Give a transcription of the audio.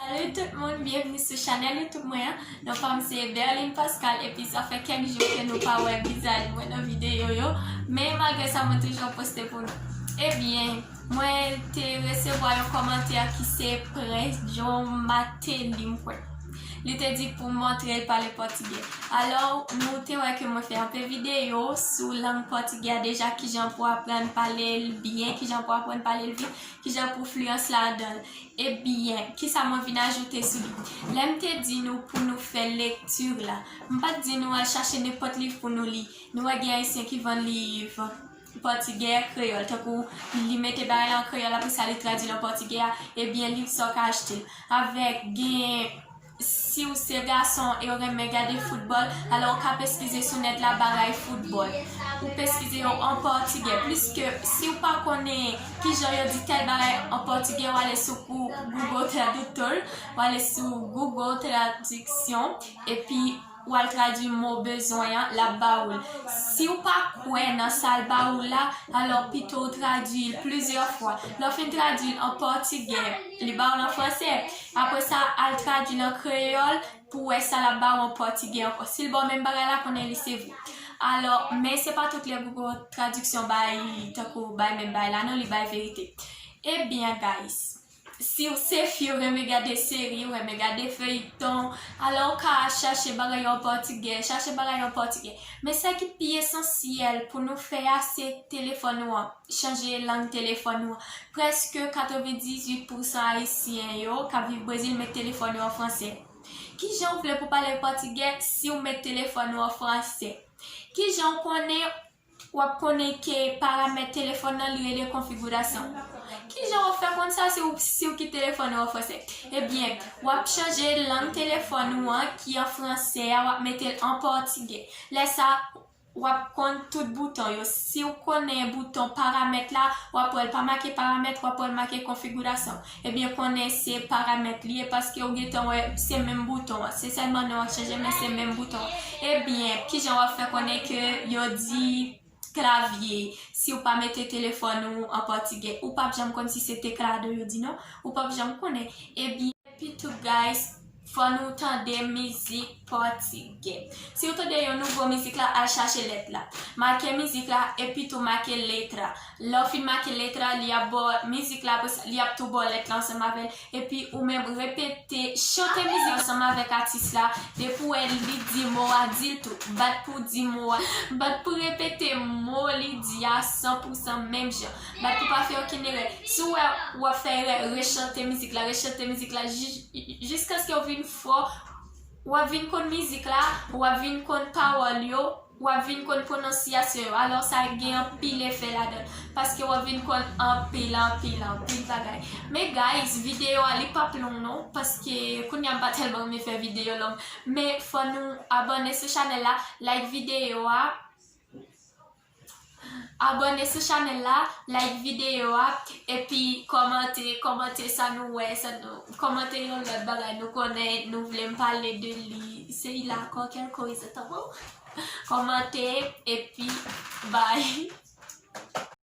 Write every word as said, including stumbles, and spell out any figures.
Salut tout moun, byenvni sou chanèl YouTube mwen an. Non pa m se Berline Pascal, epi sa fè kèk jou ke nou pa wè vizaj mwen nan videyo yo. Men malgre sa, mwen toujou poste pou nou. Ebyen, mwen te resevwa yon kòmantè ki se Prince John Martelly, m kwè. Li te di pou m montre l pale pòtigè. Alò, nou te wè ke mwen fè anpil videyo sou lang pòtigè a deja, kijan pou aprann pale l byen, kijan pou aprann pale l vit, kijan pou fliyans ladan l. Ebyen, kisa mwen vin ajoute sou li? Lè m te di nou pou nou fè lekti la, m pa t di nou al chache nenpòt liv pou nou li. Nou wè gen Ayisyen ki vann liv pòtigè, kreyòl, tankou li mete bagay la an kreyòl, apre sa li tradui l an pòtigè a, ebyen, liv sa w ka achte l. Avèk gen, si w se gason e w renmen gade foutbòl, alò w ka peskize sou nèt la bagay foutbòl. Ou peskize yo an pòtigè. Pliske si w pa konnen kijan yo di tèl bagay an pòtigè, w ale sou Gou-, Google Traductor, w ale sou Google Traduction, epi w al tradui mo bezwen an, l ap ba ou l. Si w pa kwè nan sa l ba ou la, alò pito w tradui l plizyè fwa. Lè w fin tradui l an pòtigè, li ba ou l an fransè. Apre sa, al tradui l an kreyòl pou w wè sa l ap ba ou an pòtigè ankò. Si l ba w menm bagay la, konnen li se vre. Alò, men se pa tout lè Google Traduction bay, tankou bay menm bagay la, non, li bay verite. Ebyen, guys, si w se fi, w renmen gade seri, w renmen gade feyton, alò w ka chache bagay yo an pòtigè, chache bagay yo an pòtigè. Men sa ki pi esansyèl pou nou fè a, se telefòn ou an. Chanje lang telefòn ou an. Prèske katrevendizuit pousan Ayisyen yo k ap viv Brezil met telefòn yo an fransè. Kijan w vle pou pale pòtigè si w met telefòn ou an fransè? Kijan w konnen w ap konnen ke paramèt telefòn nan li rele konfigirasyon. Kijan w ap fè konn sa si w, si w kite telefòn ou an fransè? Ebyen, w ap chanje lang telefòn ou an ki an fransè a, w ap mete l an pòtigè. Lè sa, w ap konn tout bouton yo. Si w konnen bouton paramèt la, w ap wè l pa make paramèt, w ap wè l make konfigirasyon. Ebyen, konnen se paramèt li ye paske w gentan wè se menm bouton an. Se sèlman non an k chanje, men se menm bouton an. Ebyen, kijan w ap fè konnen ke yo di klavye? Si w pa mete telefòn ou an pòtigè, ou p ap janm konn si se teklado yo di non. Ou p ap janm konnen. Ebyen, epi tou, guys, fò nou tande mizik pòtigè. Si w tande yon nouvo mizik la, al chache lèt la. Make mizik la, epi tou make letra. Lè w fin make letra, li ap ba w mizik la, apre sa, li ap tou ba w lèt la ansanm avè l. Epi ou menm repete, chante mizik ansanm avèk atis la. Depi w wè li di mo a, di l tou. Bat pou w di mo a. Bat pou w repete mo li di a san pou san menm jan. Bat pou w pa fè okenn erè. Si w wè w ap fè erè, rechante mizik la, rechante mizik la ji-, jiskaske w vin fò. W ap vin konn mizik la, w ap vin konn pawòl yo, w ap vin konn pwononsyasyon yo. Alò, sa gen anpil efè ladan l, paske w ap vin konn anpil, anpil, anpil bagay. Men, guys, videyo a, li p ap long non, paske kounye a m pa tèlman renmen fè videyo long. Men, fò nou abòne sou chanèl la, like videyo a, abòne sou chanèl la, like videyo a, epi kòmante, kòmante sa nou wè, sa nou, kòmante yon lòt bagay nou konnen, nou vle m pale de li. Se il a encore quelque chose, ta bon? Kòmante, epi bye.